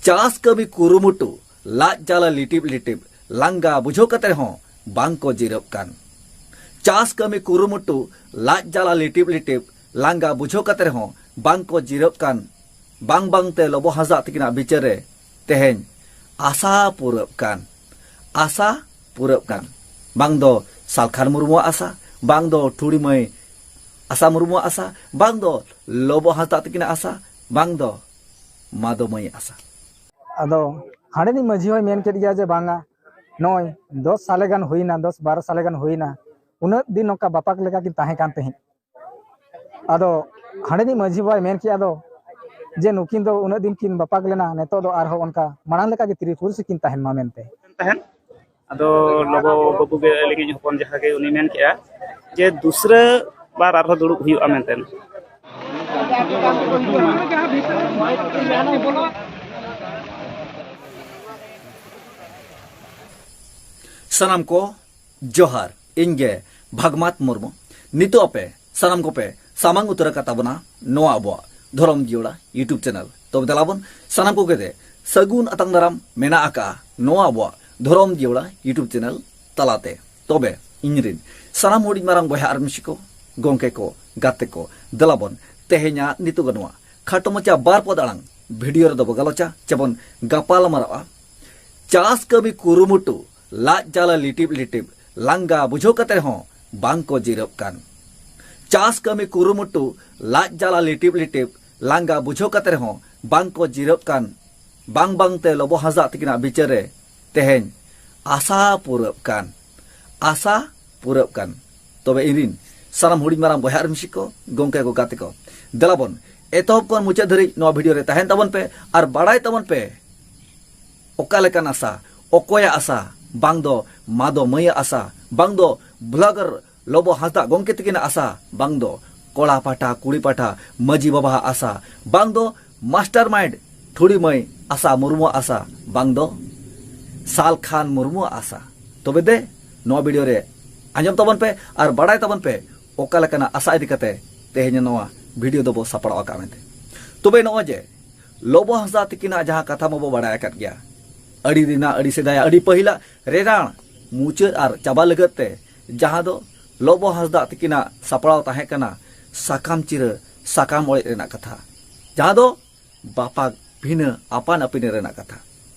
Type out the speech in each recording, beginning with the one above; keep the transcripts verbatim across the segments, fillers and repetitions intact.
ᱪᱟᱥ ᱠᱟᱹᱢᱤ ᱠᱩᱨᱩᱢᱩᱴᱩ, ᱞᱟᱡ ᱡᱟᱞᱟ ᱞᱤᱴᱤᱯ ᱞᱤᱴᱤᱯ, ᱞᱟᱸᱜᱟ ᱵᱩᱡᱷᱟᱹᱣ ᱠᱟᱛᱮ ᱨᱮᱦᱚᱸ ᱵᱟᱝ ᱠᱚ ᱡᱤᱨᱟᱹᱜ ᱠᱟᱱ᱾ ᱪᱟᱥ ᱠᱟᱹᱢᱤ ᱠᱩᱨᱩᱢᱩᱴᱩ, ᱞᱟᱡ ᱡᱟᱞᱟ ᱞᱤᱴᱤᱯ ᱞᱤᱴᱤᱯ, ᱞᱟᱸᱜᱟ ᱵᱩᱡᱷᱟᱹᱣ ᱠᱟᱛᱮ ᱨᱮᱦᱚᱸ ᱵᱟᱝ ᱠᱚ ᱡᱤᱨᱟᱹᱜ ᱠᱟᱱ᱾ ᱵᱟᱝ ᱵᱟᱝ ᱛᱮ ᱞᱚᱵᱚ ᱦᱟᱸᱥᱫᱟᱜ ᱛᱤᱠᱤᱱᱟᱜ ᱵᱤᱪᱟᱹᱨ ᱨᱮ ᱛᱮᱦᱮᱧ ᱟᱥᱟ ᱯᱩᱨᱟᱹᱜ ᱠᱟᱱ᱾ ᱟᱥᱟ ᱯᱩᱨᱟᱹᱜ ᱠᱟᱱ᱾ ᱵᱟᱝ ᱫᱚ ᱥᱟᱞᱠᱷᱟᱱ ᱢᱩᱨᱢᱩᱣᱟᱜ ᱟᱥᱟ, ᱵᱟᱝ ᱫᱚ ᱴᱷᱩᱲᱤ ᱢᱟᱹᱭ ᱟᱥᱟ ᱢᱩᱨᱢᱩᱣᱟᱜ ᱟᱥᱟ, ᱵᱟᱝ ᱫᱚ ᱞᱚᱵᱚ ᱦᱟᱸᱥᱫᱟᱜ ᱛᱤᱠᱤᱱᱟᱜ ᱟᱥᱟ, ᱵᱟᱝ ᱫᱚ ᱢᱟᱫᱚ ᱢᱟᱹᱭ ᱟᱥᱟ᱾ ᱟᱫᱚ ᱦᱟᱸᱰᱮᱱᱤᱡ ᱢᱟᱹᱡᱷᱤ ᱦᱚᱸᱭ ᱢᱮᱱ ᱠᱮᱫ ᱜᱮᱭᱟ ᱡᱮ ᱵᱟᱝᱟ, ᱱᱚᱜᱼᱚᱭ ᱫᱚᱥ ᱥᱟᱞᱮ ᱜᱟᱱ ᱦᱩᱭᱱᱟ, ᱫᱚᱥ ᱵᱟᱨᱚ ᱥᱟᱞᱮ ᱜᱟᱱ ᱦᱩᱭᱱᱟ, ᱩᱱᱟᱹᱜ ᱫᱤᱱ ᱱᱚᱝᱠᱟ ᱵᱟᱯᱟᱠ ᱞᱮᱠᱟ ᱠᱤᱱ ᱛᱟᱦᱮᱸ ᱠᱟᱱ ᱛᱟᱦᱮᱸᱫ᱾ ᱟᱫᱚ ᱦᱟᱸᱰᱮᱱᱤᱡ ᱢᱟᱹᱡᱷᱤ ᱵᱟᱵᱟᱭ ᱢᱮᱱ ᱠᱮᱜᱼᱟ ᱫᱚ ᱡᱮ ᱱᱩᱠᱤᱱ ᱫᱚ ᱩᱱᱟᱹᱜ ᱫᱤᱱ ᱠᱤᱱ ᱵᱟᱯᱟᱠ ᱞᱮᱱᱟ, ᱱᱤᱛᱚᱜ ᱫᱚ ᱟᱨᱦᱚᱸ ᱚᱱᱠᱟ ᱢᱟᱲᱟᱝ ᱞᱮᱠᱟ ᱜᱮ ᱛᱤᱨᱤ ᱯᱩᱨᱩᱥ ᱠᱤᱱ ᱛᱟᱦᱮᱱ ᱢᱟ ᱢᱮᱱᱛᱮ᱾ ᱛᱟᱦᱮᱱ᱾ ᱟᱫᱚ ᱞᱚᱵᱚ ᱵᱟᱹᱵᱩ ᱜᱮ ᱟᱹᱞᱤᱧᱤᱡ ᱦᱚᱯᱚᱱ ᱡᱟᱦᱟᱸ ᱜᱮ ᱩᱱᱤ ᱢᱮᱱ ᱠᱮᱜᱼᱟ ᱡᱮ ᱫᱩᱥᱨᱟᱹ ᱵᱟᱨ ᱟᱨᱦᱚᱸ ᱫᱩᱲᱩᱵ ᱦᱩᱭᱩᱜᱼᱟ ᱢᱮᱱᱛᱮ᱾ ᱥᱟᱱᱟᱢ ᱠᱚ ᱡᱚᱦᱟᱨ, ᱤᱧ ᱜᱮ ᱵᱷᱟᱜᱽᱢᱟᱛ ᱢᱩᱨᱢᱩ᱾ ᱱᱤᱛᱚᱜ ᱟᱯᱮ ᱥᱟᱱᱟᱢ ᱠᱚᱯᱮ ᱥᱟᱢᱟᱝ ᱩᱛᱟᱹᱨ ᱟᱠᱟᱫ ᱛᱟᱵᱚᱱᱟ ᱱᱚᱣᱟ ᱟᱵᱚᱣᱟᱜ ᱫᱷᱚᱨᱚᱢ ᱡᱤᱭᱟᱹᱲᱟ YouTube channel᱾ ᱛᱚᱵᱮ ᱫᱮᱞᱟ ᱵᱚᱱ ᱥᱟᱱᱟᱢ ᱠᱚᱜᱮ ᱛᱮ ᱥᱟᱹᱜᱩᱱ ᱟᱛᱟᱝ ᱫᱟᱨᱟᱢ ᱢᱮᱱᱟᱜ ᱟᱠᱟᱫᱼᱟ ᱱᱚᱣᱟ ᱟᱵᱚᱣᱟᱜ ᱫᱷᱚᱨᱚᱢ ᱡᱤᱭᱟᱹᱲᱟ YouTube channel ᱛᱟᱞᱟᱛᱮ᱾ ᱛᱚᱵᱮ ᱤᱧ ᱨᱤᱱ ᱥᱟᱱᱟᱢ ᱦᱩᱰᱤᱧ ᱢᱟᱨᱟᱝ ᱵᱚᱭᱦᱟ ᱟᱨ ᱢᱤᱥᱤ ᱠᱚ, ᱜᱚᱢᱠᱮ ᱠᱚ, ᱜᱟᱛᱮ ᱠᱚ, ᱫᱮᱞᱟ ᱵᱚᱱ ᱛᱮᱦᱮᱧᱟᱜ ᱱᱤᱛᱚᱜ ᱱᱚᱣᱟ ᱠᱷᱟᱴᱚ ᱢᱟᱪᱷᱟ ᱵᱟᱨ ᱯᱚᱫ ᱟᱲᱟᱝ ᱵᱷᱤᱰᱤᱭᱳ ᱨᱮᱫᱚ ᱵᱚ ᱜᱟᱞᱚᱪᱟ ᱪᱮᱵᱚᱱ ᱜᱟᱯᱟᱞ ᱢᱟᱨᱟᱜᱼᱟ ᱪᱟᱥ ᱠᱟᱹᱢᱤ ᱠᱩᱨᱩᱢᱩᱴᱩ, ᱞᱟᱡ ᱡᱟᱞᱟ ᱞᱤᱴᱤᱯ ᱞᱤᱴᱤᱯ, ᱞᱟᱸᱜᱟ ᱵᱩᱡᱷᱟᱹᱣ ᱠᱟᱛᱮ ᱨᱮᱦᱚᱸ ᱵᱟᱝ ᱠᱚ ᱡᱤᱨᱟᱹᱜ ᱠᱟᱱ᱾ ᱪᱟᱥ ᱠᱟᱹᱢᱤ ᱠᱩᱨᱩᱢᱩᱴᱩ, ᱞᱟᱡ ᱡᱟᱞᱟ ᱞᱤᱴᱤᱯ ᱞᱤᱴᱤᱯ, ᱞᱟᱸᱜᱟ ᱵᱩᱡᱷᱟᱹᱣ ᱠᱟᱛᱮ ᱨᱮᱦᱚᱸ ᱵᱟᱝ ᱠᱚ ᱡᱤᱨᱟᱹᱜ ᱠᱟᱱ᱾ ᱵᱟᱝ ᱵᱟᱝ ᱛᱮ ᱞᱚᱵᱚ ᱦᱟᱸᱥᱫᱟᱜ ᱛᱤᱠᱤᱱᱟᱜ ᱵᱤᱪᱟᱹᱨ ᱨᱮ ᱛᱮᱦᱮᱧ ᱟᱥᱟ ᱯᱩᱨᱟᱹᱜ ᱠᱟᱱ᱾ ᱟᱥᱟ ᱯᱩᱨᱟᱹᱜ ᱠᱟᱱ᱾ ᱛᱚᱵᱮ ᱤᱧ ᱨᱤᱱ ᱥᱟᱱᱟᱢ ᱦᱩᱰᱤᱧ ᱢᱟᱨᱟᱝ ᱵᱚᱭᱦᱟ ᱟᱨ ᱢᱤᱥᱤ ᱠᱚ, ᱜᱚᱢᱠᱮ ᱠᱚ, ᱜᱟᱛᱮ ᱠᱚ, ᱫᱮᱞᱟ ᱵᱚᱱ ᱮᱛᱚᱦᱚᱵ ᱠᱷᱚᱱ ᱢᱩᱪᱟᱹᱫ ᱫᱷᱟᱹᱨᱤᱡ ᱱᱚᱣᱟ ᱵᱷᱤᱰᱤᱭᱳ ᱨᱮ ᱛᱟᱦᱮᱱ ᱛᱟᱵᱚᱱ ᱯᱮ ᱟᱨ ᱵᱟᱲᱟᱭ ᱛᱟᱵᱚᱱ ᱯᱮ ᱚᱠᱟ ᱞᱮᱠᱟᱱ ᱟᱥᱟ, ᱚᱠᱚᱭᱟᱜ ᱟᱥᱟ, ᱵᱟᱝ ᱫᱚ ᱢᱟᱫᱚ ᱢᱟᱹᱭᱟᱜ ᱟᱥᱟ, ᱵᱟᱝ ᱫᱚ ᱵᱷᱞᱚᱜᱟᱨ ᱞᱚᱵᱚ ᱦᱟᱸᱥᱫᱟᱜ ᱜᱚᱢᱠᱮ ᱛᱤᱠᱤᱱᱟᱜ ᱟᱥᱟ, ᱵᱟᱝ ᱫᱚ ᱠᱚᱲᱟ ᱯᱟᱦᱴᱟ, ᱠᱩᱲᱤ ᱯᱟᱦᱴᱟ, ᱢᱟᱹᱡᱷᱤ ᱵᱟᱵᱟᱣᱟᱜ ᱟᱥᱟ, ᱵᱟᱝ ᱫᱚ ᱢᱟᱥᱴᱟᱨ ᱢᱟᱭᱤᱱᱰ ᱴᱷᱩᱲᱤ ᱢᱟᱹᱭ ᱟᱥᱟ ᱢᱩᱨᱢᱩᱣᱟᱜ ᱟᱥᱟ, ᱵᱟᱝ ᱫᱚ ᱥᱟᱞ ᱠᱷᱟᱱ ᱢᱩᱨᱢᱩᱣᱟᱜ ᱟᱥᱟ᱾ ᱛᱚᱵᱮ ᱫᱮ, ᱱᱚᱣᱟ ᱵᱷᱤᱰᱤᱭᱳ ᱨᱮ ᱟᱸᱡᱚᱢ ᱛᱟᱵᱚᱱ ᱯᱮ ᱟᱨ ᱵᱟᱲᱟᱭ ᱛᱟᱵᱚᱱ ᱯᱮ ᱚᱠᱟ ᱞᱮᱠᱟᱱᱟᱜ ᱟᱥᱟ ᱤᱫᱤ ᱠᱟᱛᱮ ᱛᱮᱦᱮᱧ ᱱᱚᱣᱟ ᱵᱷᱤᱰᱤᱭᱳ ᱫᱚᱵᱚ ᱥᱟᱯᱲᱟᱣ ᱟᱠᱟᱫ ᱢᱮᱱᱛᱮ᱾ ᱛᱚᱵᱮ ᱱᱚᱜᱼᱚᱭ ᱡᱮ ᱞᱚᱵᱚ ᱦᱟᱸᱥᱫᱟ ᱛᱤᱠᱤᱱᱟᱜ ᱡᱟᱦᱟᱸ ᱠᱟᱛᱷᱟ ᱢᱟᱵᱚ ᱵᱟᱲᱟᱭ ᱟᱠᱟᱫ ᱜᱮᱭᱟ, ᱟᱹᱰᱤ ᱫᱤᱱᱟᱜ, ᱟᱹᱰᱤ ᱥᱮᱫᱟᱭᱟᱜ, ᱟᱹᱰᱤ ᱯᱟᱹᱦᱤᱞᱟᱜ ᱨᱮᱱᱟᱜ ᱢᱩᱪᱟᱹᱫ ᱟᱨ ᱪᱟᱵᱟ ᱞᱟᱹᱜᱤᱫ ᱛᱮ, ᱡᱟᱦᱟᱸ ᱫᱚ ᱞᱚᱵᱚ ᱦᱟᱸᱥᱫᱟ ᱛᱤᱠᱤᱱᱟᱜ ᱥᱟᱯᱲᱟᱣ ᱛᱟᱦᱮᱸ ᱠᱟᱱᱟ ᱥᱟᱠᱟᱢ ᱪᱤᱨᱟᱹ, ᱥᱟᱠᱟᱢ ᱚᱲᱮᱡ ᱨᱮᱱᱟᱜ ᱠᱟᱛᱷᱟ, ᱡᱟᱦᱟᱸ ᱫᱚ ᱵᱟᱯᱟᱜ ᱵᱷᱤᱱᱟᱹ ᱟᱯᱟᱱ ᱟᱹᱯᱤᱱ ᱨᱮᱱᱟᱜ ᱠᱟᱛᱷᱟ᱾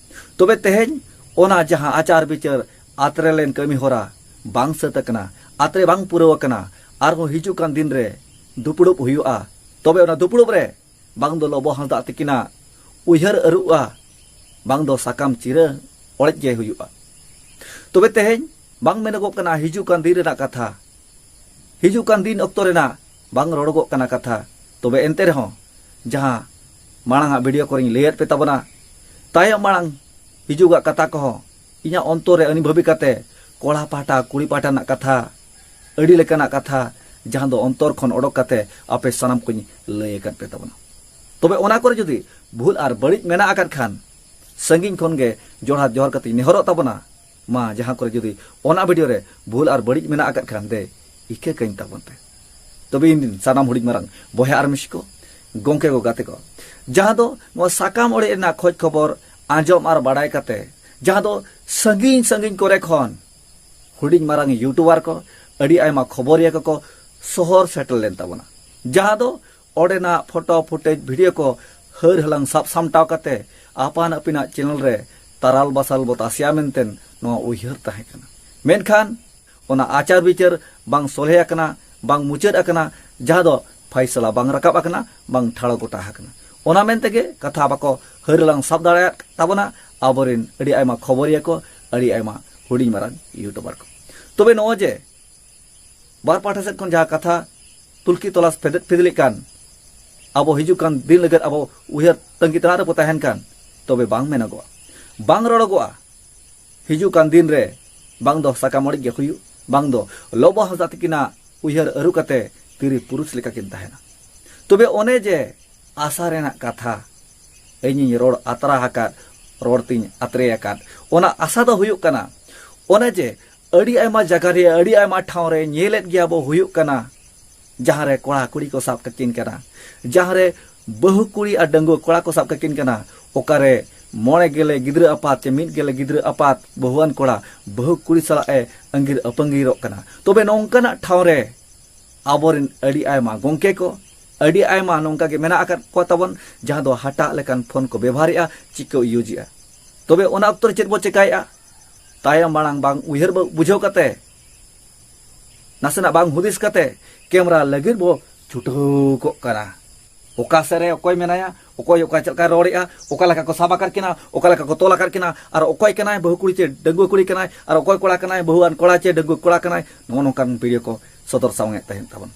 ᱛᱚᱵᱮ ᱛᱮᱦᱮᱧ ᱚᱱᱟ ᱡᱟᱦᱟᱸ ᱟᱪᱟᱨ ᱵᱤᱪᱟᱹᱨ ᱟᱛᱨᱮ ᱞᱮᱱ ᱠᱟᱹᱢᱤ ᱦᱚᱨᱟ ᱵᱟᱝ ᱥᱟᱹᱛ ᱟᱠᱟᱱᱟ, ᱟᱛᱨᱮ ᱵᱟᱝ ᱯᱩᱨᱟᱹᱣ ᱟᱠᱟᱱᱟ, ᱟᱨᱦᱚᱸ ᱦᱤᱡᱩᱜ ᱠᱟᱱ ᱫᱤᱱ ᱨᱮ ᱫᱩᱯᱲᱩᱵ ᱦᱩᱭᱩᱜᱼᱟ᱾ ᱛᱚᱵᱮ ᱚᱱᱟ ᱫᱩᱯᱲᱩᱵ ᱨᱮ ᱵᱟᱝ ᱫᱚ ᱞᱚᱵᱚ ᱦᱟᱸᱥᱫᱟ ᱛᱤᱠᱤᱱᱟᱜ ᱩᱭᱦᱟᱹᱨ ᱟᱹᱨᱩᱜᱼᱟ, ᱵᱟᱝ ᱫᱚ ᱥᱟᱠᱟᱢ ᱪᱤᱨᱟᱹ ᱚᱲᱮᱡ ᱜᱮ ᱦᱩᱭᱩᱜᱼᱟ᱾ ᱛᱚᱵᱮ ᱛᱮᱦᱮᱧ ᱵᱟᱝ ᱢᱮᱱᱚᱜᱚᱜ ᱠᱟᱱᱟ ᱦᱤᱡᱩᱜ ᱠᱟᱱ ᱫᱤᱱ ᱨᱮᱱᱟᱜ ᱠᱟᱛᱷᱟ, ᱦᱤᱡᱩᱜ ᱠᱟᱱ ᱫᱤᱱ ᱚᱠᱛᱚ ᱨᱮᱱᱟᱜ ᱵᱟᱝ ᱨᱚᱲᱚᱜᱚᱜ ᱠᱟᱱᱟ ᱠᱟᱛᱷᱟ᱾ ᱛᱚᱵᱮ ᱮᱱᱛᱮ ᱨᱮᱦᱚᱸ ᱡᱟᱦᱟᱸ ᱢᱟᱲᱟᱝ ᱟᱜ ᱵᱷᱤᱰᱤᱭᱳ ᱠᱚᱨᱮᱧ ᱞᱟᱹᱭᱟᱫ ᱯᱮ ᱛᱟᱵᱚᱱᱟ, ᱛᱟᱭᱚᱢ ᱢᱟᱲᱟᱝ ᱦᱤᱡᱩᱜᱟᱜ ᱠᱟᱛᱷᱟ ᱠᱚᱦᱚᱸ ᱤᱧᱟᱹᱜ ᱚᱱᱛᱚᱨ ᱨᱮ ᱟᱹᱱᱤ ᱵᱷᱟᱹᱵᱤ ᱠᱟᱛᱮ ᱠᱚᱲᱟ ᱯᱟᱦᱴᱟ ᱠᱩᱲᱤ ᱯᱟᱦᱴᱟ ᱨᱮᱱᱟᱜ ᱠᱟᱛᱷᱟ, ᱟᱹᱰᱤ ᱞᱮᱠᱟᱱᱟᱜ ᱠᱟᱛᱷᱟ ᱡᱟᱦᱟᱸ ᱫᱚ ᱚᱱᱛᱚᱨ ᱠᱷᱚᱱ ᱚᱰᱚᱠ ᱠᱟᱛᱮ ᱟᱯᱮ ᱥᱟᱱᱟᱢ ᱠᱚᱧ ᱞᱟᱹᱭ ᱟᱠᱟᱫ ᱯᱮ ᱛᱟᱵᱚᱱᱟ᱾ ᱛᱚᱵᱮ ᱚᱱᱟ ᱠᱚᱨᱮ ᱡᱩᱫᱤ ᱵᱷᱩᱞ ᱟᱨ ᱵᱟᱹᱲᱤᱡ ᱢᱮᱱᱟᱜ ᱟᱠᱟᱫ ᱠᱷᱟᱱ, ᱥᱟᱺᱜᱤᱧ ᱠᱷᱚᱱ ᱜᱮ ᱡᱚᱲᱦᱟᱛ ᱡᱚᱦᱟᱨ ᱠᱟᱛᱮᱧ ᱱᱮᱦᱚᱨᱚᱜ ᱛᱟᱵᱚᱱᱟ, ᱢᱟ ᱡᱟᱦᱟᱸ ᱠᱚᱨᱮ ᱡᱩᱫᱤ ᱚᱱᱟ ᱵᱷᱤᱰᱤᱭᱳ ᱨᱮ ᱵᱷᱩᱞ ᱟᱨ ᱵᱟᱹᱲᱤᱡ ᱢᱮᱱᱟᱜ ᱟᱠᱟᱫ ᱠᱷᱟᱱ ᱫᱮ ᱤᱠᱟᱹ ᱠᱟᱹᱧ ᱛᱟᱵᱚᱱ ᱯᱮ᱾ ᱛᱚᱵᱮ ᱤᱧ ᱨᱤᱱ ᱥᱟᱱᱟᱢ ᱦᱩᱰᱤᱧ ᱢᱟᱨᱟᱝ ᱵᱚᱭᱦᱟ ᱟᱨ ᱢᱤᱥᱤ ᱠᱚ, ᱜᱚᱢᱠᱮ ᱠᱚ, ᱜᱟᱛᱮ ᱠᱚ, ᱡᱟᱦᱟᱸ ᱫᱚ ᱱᱚᱣᱟ ᱥᱟᱠᱟᱢ ᱚᱲᱮᱡ ᱨᱮᱱᱟᱜ ᱠᱷᱚᱡᱽ ᱠᱷᱚᱵᱚᱨ ᱟᱸᱡᱚᱢ ᱟᱨ ᱵᱟᱲᱟᱭ ᱠᱟᱛᱮ, ᱡᱟᱦᱟᱸ ᱫᱚ ᱥᱟᱺᱜᱤᱧ ᱥᱟᱺᱜᱤᱧ ᱠᱚᱨᱮ ᱠᱷᱚᱱ ᱦᱩᱰᱤᱧ ᱢᱟᱨᱟᱝ ᱭᱩᱴᱩᱵᱟᱨ ᱠᱚ, ᱟᱹᱰᱤ ᱟᱭᱢᱟ ᱠᱷᱚᱵᱚᱨᱤᱭᱟᱹ ᱠᱚᱠᱚ ᱥᱚᱦᱚᱨ ᱥᱮᱴᱮᱨ ᱞᱮᱱ ᱛᱟᱵᱚᱱᱟ, ᱡᱟᱦᱟᱸ ᱫᱚ ᱚᱸᱰᱮᱱᱟᱜ ᱯᱷᱳᱴᱳ ᱯᱷᱩᱴᱮᱡᱽ ᱵᱷᱤᱰᱤᱭᱳ ᱠᱚ ᱦᱟᱹᱨ ᱦᱟᱞᱟᱝ ᱥᱟᱵ ᱥᱟᱢᱴᱟᱣ ᱠᱟᱛᱮ ᱟᱯᱟᱱ ᱟᱹᱯᱤᱱᱟᱜ ᱪᱮᱱᱮᱞ ᱨᱮ ᱛᱟᱨᱟᱞ ᱵᱟᱥᱟᱞ ᱵᱚ ᱛᱟᱥᱮᱭᱟ ᱢᱮᱱᱛᱮ ᱱᱚᱣᱟ ᱩᱭᱦᱟᱹᱨ ᱛᱟᱦᱮᱸ ᱠᱟᱱᱟ᱾ ᱢᱮᱱᱠᱷᱟᱱ ᱚᱱᱟ ᱟᱪᱟᱨ ᱵᱤᱪᱟᱹᱨ ᱵᱟᱝ ᱥᱚᱞᱦᱮ ᱟᱠᱟᱱᱟ, ᱵᱟᱝ ᱢᱩᱪᱟᱹᱫ ᱟᱠᱟᱱᱟ, ᱡᱟᱦᱟᱸ ᱫᱚ ᱯᱷᱟᱭᱥᱟᱞᱟ ᱵᱟᱝ ᱨᱟᱠᱟᱵ ᱟᱠᱟᱱᱟ, ᱵᱟᱝ ᱴᱷᱟᱲᱚ ᱜᱚᱴᱟ ᱟᱠᱟᱱᱟ᱾ ᱚᱱᱟ ᱢᱮᱱ ᱛᱮᱜᱮ ᱠᱟᱛᱷᱟ ᱵᱟᱠᱚ ᱦᱟᱹᱨ ᱦᱟᱞᱟᱝ ᱥᱟᱵ ᱫᱟᱲᱮᱭᱟᱜ ᱛᱟᱵᱚᱱᱟ ᱟᱵᱚᱨᱮᱱ ᱟᱹᱰᱤ ᱟᱭᱢᱟ ᱠᱷᱚᱵᱚᱨᱤᱭᱟᱹ ᱠᱚ, ᱟᱹᱰᱤ ᱟᱭᱢᱟ ᱦᱩᱰᱤᱧ ᱢᱟᱨᱟᱝ ᱭᱩᱴᱩᱵᱟᱨ ᱠᱚ᱾ ᱛᱚᱵᱮ ᱱᱚᱜᱼᱚᱭ ᱡᱮ ᱵᱟᱨ ᱯᱟᱦᱴᱟ ᱥᱮᱫ ᱠᱷᱚᱱ ᱡᱟᱦᱟᱸ ᱠᱟᱛᱷᱟ ᱛᱩᱞᱠᱷᱤ ᱛᱚᱞᱟᱥ ᱯᱷᱮᱫᱮᱫ ᱯᱷᱤᱫᱞᱤᱜ ᱠᱟᱱ, ᱟᱵᱚ ᱦᱤᱡᱩᱜ ᱠᱟᱱ ᱫᱤᱱ ᱞᱟᱹᱜᱤᱫ ᱟᱵᱚ ᱩᱭᱦᱟᱹᱨ ᱛᱟᱺᱜᱤ ᱛᱟᱲᱟᱜ ᱨᱮᱵᱚ ᱛᱟᱦᱮᱱ ᱠᱟᱱ, ᱛᱚᱵᱮ ᱵᱟᱝ ᱢᱮᱱᱚᱜᱚᱜᱼᱟ, ᱵᱟᱝ ᱨᱚᱲᱚᱜᱚᱜᱼᱟ᱾ ᱦᱤᱡᱩᱜ ᱠᱟᱱ ᱫᱤᱱ ᱨᱮ ᱵᱟᱝ ᱫᱚ ᱥᱟᱠᱟᱢ ᱚᱲᱮᱡ ᱜᱮ ᱦᱩᱭᱩᱜ, ᱵᱟᱝ ᱫᱚ ᱞᱚᱵᱚ ᱦᱟᱸᱥᱫᱟ ᱛᱤᱠᱤᱱᱟᱜ ᱩᱭᱦᱟᱹᱨ ᱟᱹᱨᱩ ᱠᱟᱛᱮ ᱛᱤᱨᱤ ᱯᱩᱨᱩᱥ ᱞᱮᱠᱟ ᱠᱤᱱ ᱛᱟᱦᱮᱱᱟ᱾ ᱛᱚᱵᱮ ᱚᱱᱮ ᱡᱮ ᱟᱥᱟ ᱨᱮᱱᱟᱜ ᱠᱟᱛᱷᱟ, ᱤᱧᱤᱧ ᱨᱚᱲ ᱟᱛᱨᱟ ᱟᱠᱟᱫ, ᱨᱚᱲ ᱛᱤᱧ ᱟᱛᱨᱮ ᱟᱠᱟᱫ, ᱚᱱᱟ ᱟᱥᱟ ᱫᱚ ᱦᱩᱭᱩᱜ ᱠᱟᱱᱟ, ᱚᱱᱮ ᱡᱮ ᱟᱹᱰᱤ ᱟᱭᱢᱟ ᱡᱟᱭᱜᱟ ᱨᱮ, ᱟᱹᱰᱤ ᱟᱭᱢᱟ ᱴᱷᱟᱶ ᱨᱮ ᱧᱮᱞᱮᱫ ᱜᱮᱭᱟ ᱵᱚ, ᱦᱩᱭᱩᱜ ᱠᱟᱱᱟ, ᱡᱟᱦᱟᱸ ᱨᱮ ᱠᱚᱲᱟ ᱠᱩᱲᱤ ᱠᱚ ᱥᱟᱵ ᱠᱟᱹᱠᱤᱱ ᱠᱟᱱᱟ, ᱡᱟᱦᱟᱸ ᱨᱮ ᱵᱟᱹᱦᱩ ᱠᱩᱲᱤ ᱟᱨ ᱰᱟᱺᱜᱩᱣᱟᱹ ᱠᱚᱲᱟ ᱠᱚ ᱥᱟᱵ ᱠᱟᱹᱠᱤᱱ ᱠᱟᱱᱟ, ᱚᱠᱟᱨᱮ ᱢᱚᱬᱮ ᱜᱮᱞᱮ ᱜᱤᱫᱽᱨᱟᱹ ᱟᱯᱟᱛ ᱪᱮ ᱢᱤᱫ ᱜᱮᱞᱮ ᱜᱤᱫᱽᱨᱟᱹ ᱟᱯᱟᱛ ᱵᱟᱹᱦᱩᱣᱟᱱ ᱠᱚᱲᱟ ᱵᱟᱹᱦᱩ ᱠᱩᱲᱤ ᱥᱟᱞᱟᱜ ᱮ ᱟᱺᱜᱤᱨ ᱟᱹᱯᱟᱹᱝᱜᱤᱨᱚᱜ ᱠᱟᱱᱟ᱾ ᱛᱚᱵᱮ ᱱᱚᱝᱠᱟᱱᱟᱜ ᱴᱷᱟᱶ ᱨᱮ ᱟᱵᱚᱨᱮᱱ ᱟᱹᱰᱤ ᱟᱭᱢᱟ ᱜᱚᱢᱠᱮ ᱠᱚ, ᱟᱹᱰᱤ ᱟᱭᱢᱟ ᱱᱚᱝᱠᱟ ᱜᱮ ᱢᱮᱱᱟᱜ ᱟᱠᱟᱫ ᱠᱚᱣᱟ ᱛᱟᱵᱚᱱ, ᱡᱟᱦᱟᱸ ᱫᱚ ᱦᱟᱴᱟᱜ ᱞᱮᱠᱟᱱ ᱯᱷᱳᱱ ᱠᱚ ᱵᱮᱵᱚᱦᱟᱨᱮᱜᱼᱟ, ᱪᱤᱠᱟᱹ ᱤᱭᱩᱡᱮᱜᱼᱟ᱾ ᱛᱚᱵᱮ ᱚᱱᱟ ᱚᱠᱛᱚ ᱨᱮ ᱪᱮᱫ ᱵᱚ ᱪᱮᱠᱟᱭᱮᱜᱼᱟ? ᱛᱟᱭᱚᱢ ᱢᱟᱲᱟᱝ ᱵᱟᱝ ᱩᱭᱦᱟᱹᱨ ᱵᱩᱡᱷᱟᱹᱣ ᱠᱟᱛᱮ, ᱱᱟᱥᱮᱱᱟᱜ ᱵᱟᱝ ᱦᱩᱫᱤᱥ ᱠᱟᱛᱮ ᱠᱮᱢᱨᱟ ᱞᱟᱹᱜᱤᱫ ᱵᱚ ᱪᱷᱩᱴᱟᱹᱣ ᱠᱚᱜ ᱠᱟᱱᱟ᱾ ᱚᱠᱟ ᱥᱮᱫ ᱨᱮ ᱚᱠᱚᱭ ᱢᱮᱱᱟᱭᱟ, ᱚᱠᱚᱭ ᱚᱠᱟ ᱪᱮᱫ ᱞᱮᱠᱟᱭ ᱨᱚᱲᱮᱜᱼᱟ, ᱚᱠᱟ ᱞᱮᱠᱟ ᱠᱚ ᱥᱟᱵ ᱟᱠᱟᱫ ᱠᱤᱱᱟ, ᱚᱠᱟ ᱞᱮᱠᱟ ᱠᱚ ᱛᱚᱞ ᱟᱠᱟᱫ ᱠᱤᱱᱟ, ᱟᱨ ᱚᱠᱚᱭ ᱠᱟᱱᱟᱭ ᱵᱟᱹᱦᱩ ᱠᱩᱲᱤ ᱪᱮ ᱰᱟᱺᱜᱩᱣᱟᱹ ᱠᱩᱲᱤ ᱠᱟᱱᱟᱭ, ᱟᱨ ᱚᱠᱚᱭ ᱠᱚᱲᱟ ᱠᱟᱱᱟᱭ ᱵᱟᱹᱦᱩᱣᱟᱱ ᱠᱚᱲᱟ ᱪᱮ ᱰᱟᱺᱜᱩᱣᱟᱹ ᱠᱚᱲᱟ ᱠᱟᱱᱟᱭ, ᱱᱚᱜᱼᱚ ᱱᱚᱝᱠᱟᱱ ᱵᱷᱤᱰᱤᱭᱳ ᱠᱚ ᱥᱚᱫᱚᱨ ᱥᱟᱢᱟᱝᱮᱫ ᱛᱟᱦᱮᱱ ᱛᱟᱵᱚᱱ᱾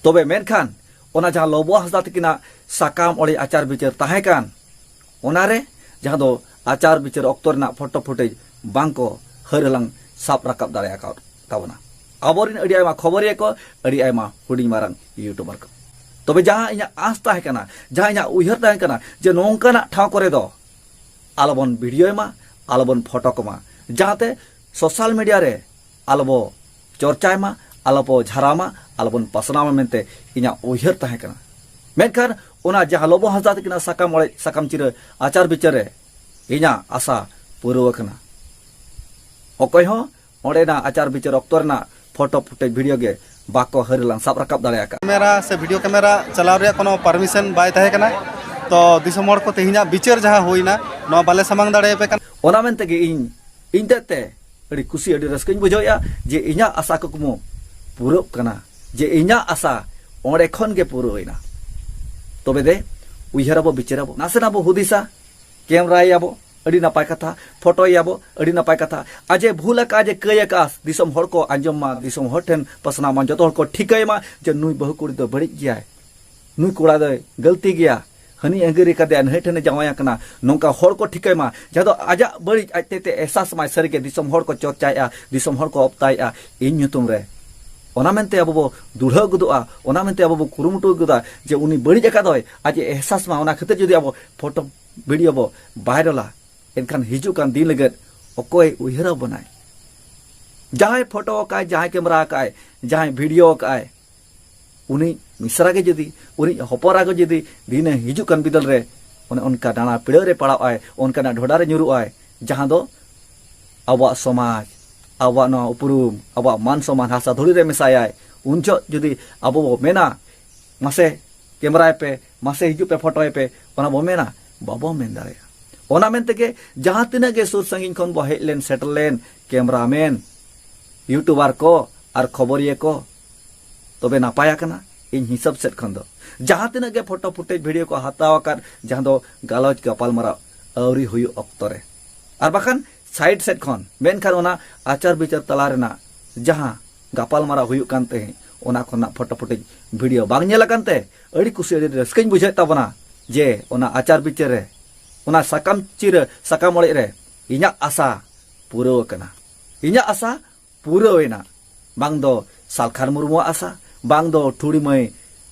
ᱛᱚᱵᱮ ᱢᱮᱱᱠᱷᱟᱱ ᱚᱱᱟ ᱡᱟᱦᱟᱸ ᱞᱚᱵᱚ ᱦᱟᱸᱥᱫᱟ ᱛᱟᱹᱠᱤᱱᱟᱜ ᱥᱟᱠᱟᱢ ᱚᱲᱮᱡ ᱟᱪᱟᱨ ᱵᱤᱪᱟᱹᱨ ᱛᱟᱦᱮᱸ ᱠᱟᱱ, ᱚᱱᱟᱨᱮ ᱡᱟᱦᱟᱸ ᱫᱚ ᱟᱪᱟᱨ ᱵᱤᱪᱟᱹᱨ ᱚᱠᱛᱚ ᱨᱮᱱᱟᱜ ᱯᱷᱳᱴᱳ ᱯᱷᱩᱴᱮᱡᱽ ᱵᱟᱝ ᱠᱚ ᱦᱟᱹᱨ ᱦᱟᱞᱟᱝ ᱥᱟᱵ ᱨᱟᱠᱟᱵ ᱫᱟᱲᱮ ᱟᱠᱟᱫ ᱛᱟᱵᱚᱱᱟ᱾ ᱟᱵᱚᱨᱮᱱ ᱟᱹᱰᱤ ᱟᱭᱢᱟ ᱠᱷᱚᱵᱚᱨᱤᱭᱟᱹ ᱠᱚ, ᱟᱹᱰᱤ ᱟᱭᱢᱟ ᱦᱩᱰᱤᱧ ᱢᱟᱨᱟᱝ ᱤᱭᱩᱴᱩᱵᱟᱨ ᱠᱚ᱾ ᱛᱚᱵᱮ ᱡᱟᱦᱟᱸ ᱤᱧᱟᱹᱜ ᱟᱸᱥ ᱛᱟᱦᱮᱸ ᱠᱟᱱᱟ, ᱡᱟᱦᱟᱸ ᱤᱧᱟᱹᱜ ᱩᱭᱦᱟᱹᱨ ᱛᱟᱦᱮᱸ ᱠᱟᱱᱟ, ᱡᱮ ᱱᱚᱝᱠᱟᱱᱟᱜ ᱴᱷᱟᱶ ᱠᱚᱨᱮ ᱫᱚ ᱟᱞᱚᱵᱚᱱ ᱵᱷᱤᱰᱤᱭᱳᱭ ᱢᱟ, ᱟᱞᱚᱵᱚᱱ ᱯᱷᱳᱴᱳ ᱠᱚᱢᱟ, ᱡᱟᱦᱟᱸᱛᱮ ᱥᱳᱥᱟᱞ ᱢᱤᱰᱤᱭᱟ ᱨᱮ ᱟᱞᱚᱵᱚ ᱪᱚᱨᱪᱟᱭ ᱢᱟ, ᱟᱞᱚᱵᱚ ᱡᱷᱟᱨᱟᱣ ᱢᱟ, ᱟᱞᱚᱵᱚᱱ ᱯᱟᱥᱱᱟᱣ ᱢᱟ ᱢᱮᱱᱛᱮ ᱤᱧᱟᱹᱜ ᱩᱭᱦᱟᱹᱨ ᱛᱟᱦᱮᱸ ᱠᱟᱱᱟ᱾ ᱢᱮᱱᱠᱷᱟᱱ ᱚᱱᱟ ᱡᱟᱦᱟᱸ ᱞᱚᱵᱚ ᱦᱟᱸᱥᱫᱟ ᱛᱟᱹᱠᱤᱱᱟᱜ ᱥᱟᱠᱟᱢ ᱚᱲᱮᱡ ᱥᱟᱠᱟᱢ ᱪᱤᱨᱟᱹ ᱟᱪᱟᱨ ᱵᱤᱪᱟᱹᱨ ᱨᱮ ᱤᱧᱟᱹᱜ ᱟᱥᱟ ᱯᱩᱨᱟᱹᱣ ᱟᱠᱟᱱᱟ᱾ ᱚᱠᱚᱭ ᱦᱚᱸ ᱚᱸᱰᱮᱱᱟᱜ ᱟᱪᱟᱨ ᱵᱤᱪᱟᱹᱨ ᱚᱠᱛᱚ ᱨᱮᱱᱟᱜ ᱯᱷᱳᱴᱳ ᱯᱷᱩᱴᱮᱡᱽ ᱵᱷᱤᱰᱤᱭᱳ ᱜᱮ ᱵᱟᱠᱚ ᱦᱟᱹᱨ ᱞᱟᱝ ᱥᱟᱵ ᱨᱟᱠᱟᱵ ᱫᱟᱲᱮ ᱟᱠᱟᱫ᱾ ᱠᱮᱢᱮᱨᱟ ᱥᱮ ᱵᱷᱤᱰᱤᱭᱳ ᱠᱮᱢᱮᱨᱟ ᱪᱟᱞᱟᱣ ᱨᱮᱭᱟᱜ ᱠᱳᱱᱳ ᱯᱟᱨᱢᱤᱥᱚᱱ ᱵᱟᱭ ᱛᱟᱦᱮᱸ ᱠᱟᱱᱟ᱾ ᱛᱚ ᱫᱤᱥᱚᱢ ᱦᱚᱲ ᱠᱚ ᱛᱮᱦᱮᱧᱟᱜ ᱵᱤᱪᱟᱹᱨ ᱡᱟᱦᱟᱸ ᱦᱩᱭᱱᱟ, ᱱᱚᱣᱟ ᱵᱟᱞᱮ ᱥᱟᱢᱟᱝ ᱫᱟᱲᱮᱭᱟᱯᱮ ᱠᱟᱱᱟ᱾ ᱚᱱᱟ ᱢᱮᱱ ᱛᱮᱜᱮ ᱤᱧ, ᱤᱧ ᱛᱮᱫ ᱛᱮ ᱟᱹᱰᱤ ᱠᱩᱥᱤ, ᱟᱹᱰᱤ ᱨᱟᱹᱥᱠᱟᱹᱧ ᱵᱩᱡᱷᱟᱹᱣᱮᱫᱼᱟ ᱡᱮ ᱤᱧᱟᱹᱜ ᱟᱥᱟ ᱠᱩᱠᱢᱩ ᱯᱩᱨᱟᱹᱜ ᱠᱟᱱᱟ, ᱡᱮ ᱤᱧᱟᱹᱜ ᱟᱥᱟ ᱚᱸᱰᱮ ᱠᱷᱚᱱ ᱜᱮ ᱯᱩᱨᱟᱹᱣ ᱮᱱᱟ᱾ ᱛᱚᱵᱮ ᱫᱮ ᱩᱭᱦᱟᱹᱨᱟᱵᱚ, ᱵᱤᱪᱟᱹᱨᱟᱵᱚ, ᱱᱟᱥᱮᱱᱟᱜ ᱵᱚ ᱦᱩᱫᱤᱥᱟ, ᱠᱮᱢᱨᱟᱭᱟᱵᱚ, ᱟᱹᱰᱤ ᱱᱟᱯᱟᱭ ᱠᱟᱛᱷᱟ, ᱯᱷᱳᱴᱳᱭᱟᱵᱚ, ᱟᱹᱰᱤ ᱱᱟᱯᱟᱭ ᱠᱟᱛᱷᱟ᱾ ᱟᱡᱮ ᱵᱷᱩᱞ ᱟᱠᱟᱫᱼᱟ, ᱟᱡᱮ ᱠᱟᱹᱭ ᱟᱠᱟᱫᱼᱟ, ᱫᱤᱥᱚᱢ ᱦᱚᱲ ᱠᱚ ᱟᱸᱡᱚᱢ ᱢᱟ, ᱫᱤᱥᱚᱢ ᱦᱚᱲ ᱴᱷᱮᱱ ᱯᱟᱥᱱᱟᱣ ᱢᱟ, ᱡᱚᱛᱚ ᱦᱚᱲ ᱠᱚ ᱴᱷᱤᱠᱟᱹᱭ ᱢᱟ ᱡᱮ ᱱᱩᱭ ᱵᱟᱹᱦᱩ ᱠᱩᱲᱤ ᱫᱚ ᱵᱟᱹᱲᱤᱡ ᱜᱮᱭᱟᱭ, ᱱᱩᱭ ᱠᱚᱲᱟ ᱫᱚᱭ ᱜᱟᱹᱞᱛᱤ ᱜᱮᱭᱟ, ᱦᱟᱹᱱᱤ ᱟᱹᱜᱤᱨ ᱟᱠᱟᱫᱮᱭᱟ, ᱱᱟᱹᱦᱟᱹᱭ ᱴᱷᱮᱱᱮ ᱡᱟᱶᱟᱭ ᱟᱠᱟᱱᱟ, ᱱᱚᱝᱠᱟ ᱦᱚᱲ ᱠᱚ ᱴᱷᱤᱠᱟᱹᱭ ᱢᱟ, ᱡᱟᱦᱟᱸ ᱫᱚ ᱟᱡᱟᱜ ᱵᱟᱹᱲᱤᱡ ᱟᱡ ᱛᱮ ᱛᱮ ᱮᱦᱥᱟᱥ ᱢᱟᱭ, ᱥᱟᱹᱨᱤᱜᱮ ᱫᱤᱥᱚᱢ ᱦᱚᱲ ᱠᱚ ᱪᱚᱨᱪᱟᱭᱮᱫᱼᱟ, ᱫᱤᱥᱚᱢ ᱦᱚᱲ ᱠᱚ ᱚᱯᱛᱟᱭᱮᱫᱼᱟ ᱤᱧ ᱧᱩᱛᱩᱢ ᱨᱮ᱾ ᱚᱱᱟ ᱢᱮᱱᱛᱮ ᱟᱵᱚ ᱵᱚ ᱫᱩᱲᱦᱟᱹ ᱜᱚᱫᱚᱜᱼᱟ, ᱚᱱᱟ ᱢᱮᱱᱛᱮ ᱟᱵᱚ ᱵᱚ ᱠᱩᱨᱩᱢᱩᱴᱩ ᱜᱚᱫᱟ ᱡᱮ ᱩᱱᱤ ᱵᱟᱹᱲᱤᱡ ᱟᱠᱟᱫ ᱫᱚᱭ, ᱟᱡ ᱮ ᱮᱦᱥᱟᱥ ᱢᱟ᱾ ᱚᱱᱟ ᱠᱷᱟᱹᱛᱤᱨ ᱡᱩᱫᱤ ᱟᱵᱚ ᱯᱷᱳᱴᱳ ᱵᱷᱤᱰᱤᱭᱳ ᱵᱚ ᱵᱷᱟᱭᱨᱟᱞᱟ, ᱮᱱᱠᱷᱟᱱ ᱦᱤᱡᱩᱜ ᱠᱟᱱ ᱫᱤᱱ ᱞᱟᱹᱜᱤᱫ ᱚᱠᱚᱭ ᱩᱭᱦᱟᱹᱨ ᱟᱵᱚᱱᱟᱭ? ᱡᱟᱦᱟᱸᱭ ᱯᱷᱳᱴᱳ ᱟᱠᱟᱫᱼᱟᱭ, ᱡᱟᱦᱟᱸᱭ ᱠᱮᱢᱮᱨᱟ ᱟᱠᱟᱫᱼᱟᱭ, ᱡᱟᱦᱟᱸᱭ ᱵᱷᱤᱰᱤᱭᱳ ᱟᱠᱟᱫᱼᱟᱭ, ᱩᱱᱤ ᱢᱤᱥᱨᱟ ᱜᱮ ᱡᱩᱫᱤ, ᱩᱱᱤ ᱦᱚᱯᱚᱱ ᱮᱨᱟ ᱜᱮ ᱡᱩᱫᱤ ᱫᱤᱱᱮ ᱦᱤᱡᱩᱜ ᱠᱟᱱ ᱵᱤᱫᱟᱹᱞ ᱨᱮ ᱚᱱᱮ ᱚᱱᱠᱟ ᱰᱟᱬᱟ ᱯᱤᱲᱟᱹ ᱨᱮ ᱯᱟᱲᱟᱣ ᱟᱭ, ᱚᱱᱠᱟᱱᱟᱜ ᱰᱷᱚᱰᱟ ᱨᱮ ᱧᱩᱨᱩᱜ ᱟᱭ, ᱡᱟᱦᱟᱸ ᱫᱚ ᱟᱵᱚᱣᱟᱜ ᱥᱚᱢᱟᱡᱽ, ᱟᱵᱚᱣᱟᱜ ᱱᱚᱣᱟ ᱩᱯᱨᱩᱢ, ᱟᱵᱚᱣᱟᱜ ᱢᱟᱱ ᱥᱚᱢᱢᱟᱱ ᱦᱟᱥᱟ ᱫᱷᱩᱲᱤ ᱨᱮ ᱢᱮᱥᱟᱭᱟᱭ, ᱩᱱ ᱡᱚᱦᱚᱜ ᱡᱩᱫᱤ ᱟᱵᱚ ᱵᱚ ᱢᱮᱱᱟ, "ᱢᱟᱥᱮ ᱠᱮᱢᱨᱟᱭ ᱯᱮ, ᱢᱟᱥᱮ ᱦᱤᱡᱩᱜ ᱯᱮ, ᱯᱷᱳᱴᱳᱭ ᱯᱮ", ᱚᱱᱟ ᱵᱚ ᱢᱮᱱᱟ? ᱵᱟᱵᱚ ᱢᱮᱱ ᱫᱟᱲᱮᱭᱟᱜᱼᱟ᱾ ᱚᱱᱟ ᱢᱮᱱ ᱛᱮᱜᱮ ᱡᱟᱦᱟᱸ ᱛᱤᱱᱟᱹᱜ ᱜᱮ ᱥᱩᱨ ᱥᱟᱺᱜᱤᱧ ᱠᱷᱚᱱ ᱵᱚ ᱦᱮᱡ ᱞᱮᱱ, ᱥᱮᱴᱮᱨ ᱞᱮᱱ, ᱠᱮᱢᱨᱟᱢᱮᱱ, ᱭᱩᱴᱩᱵᱟᱨ ᱠᱚ ᱟᱨ ᱠᱷᱚᱵᱚᱨᱤᱭᱟᱹ ᱠᱚ, ᱛᱚᱵᱮ ᱱᱟᱯᱟᱭ ᱟᱠᱟᱱᱟ᱾ ᱤᱧ ᱦᱤᱥᱟᱹᱵ ᱥᱮᱫ ᱠᱷᱚᱱ ᱫᱚ ᱡᱟᱦᱟᱸ ᱛᱤᱱᱟᱹᱜ ᱜᱮ ᱯᱷᱳᱴᱳ ᱯᱷᱩᱴᱮᱡᱽ ᱵᱷᱤᱰᱤᱭᱳ ᱠᱚ ᱦᱟᱛᱟᱣ ᱟᱠᱟᱫ, ᱡᱟᱦᱟᱸ ᱫᱚ ᱜᱟᱞᱚᱪ ᱜᱟᱯᱟᱞᱢᱟᱨᱟᱣ ᱟᱹᱣᱨᱤ ᱦᱩᱭᱩᱜ ᱚᱠᱛᱚ ᱨᱮ, ᱟᱨ ᱵᱟᱠᱷᱟᱱ ᱥᱟᱭᱤᱰ ᱥᱮᱫ ᱠᱷᱚᱱ, ᱢᱮᱱᱠᱷᱟᱱ ᱚᱱᱟ ᱟᱪᱟᱨ ᱵᱤᱪᱟᱹᱨ ᱛᱟᱞᱟ ᱨᱮᱱᱟᱜ ᱡᱟᱦᱟᱸ ᱜᱟᱯᱟᱞᱢᱟᱨᱟᱣ ᱦᱩᱭᱩᱜ ᱠᱟᱱ ᱛᱟᱦᱮᱸᱫ, ᱚᱱᱟ ᱠᱷᱚᱱᱟᱜ ᱯᱷᱳᱴᱳ ᱯᱷᱩᱴᱮᱡᱽ ᱵᱷᱤᱰᱤᱭᱳ ᱵᱟᱝ ᱧᱮᱞ ᱟᱠᱟᱱ ᱛᱮ ᱟᱹᱰᱤ ᱠᱩᱥᱤ, ᱟᱹᱰᱤ ᱨᱟᱹᱥᱠᱟᱹᱧ ᱵᱩᱡᱷᱟᱹᱣᱮᱫ ᱛᱟᱵᱚᱱᱟ ᱡᱮ ᱚᱱᱟ ᱟᱪᱟᱨ ᱵᱤᱪᱟᱹᱨ ᱨᱮ, ᱚᱱᱟ ᱥᱟᱠᱟᱢ ᱪᱤᱨᱟᱹ, ᱥᱟᱠᱟᱢ ᱚᱲᱮᱡ ᱨᱮ ᱤᱧᱟᱹᱜ ᱟᱥᱟ ᱯᱩᱨᱟᱹᱣ ᱟᱠᱟᱱᱟ᱾ ᱤᱧᱟᱹᱜ ᱟᱥᱟ ᱯᱩᱨᱟᱹᱣ ᱮᱱᱟ᱾ ᱵᱟᱝ ᱫᱚ ᱥᱟᱞᱠᱷᱟᱱ ᱢᱩᱨᱢᱩᱣᱟᱜ ᱟᱥᱟ, ᱵᱟᱝ ᱫᱚ ᱴᱷᱩᱲᱤ ᱢᱟᱹᱭ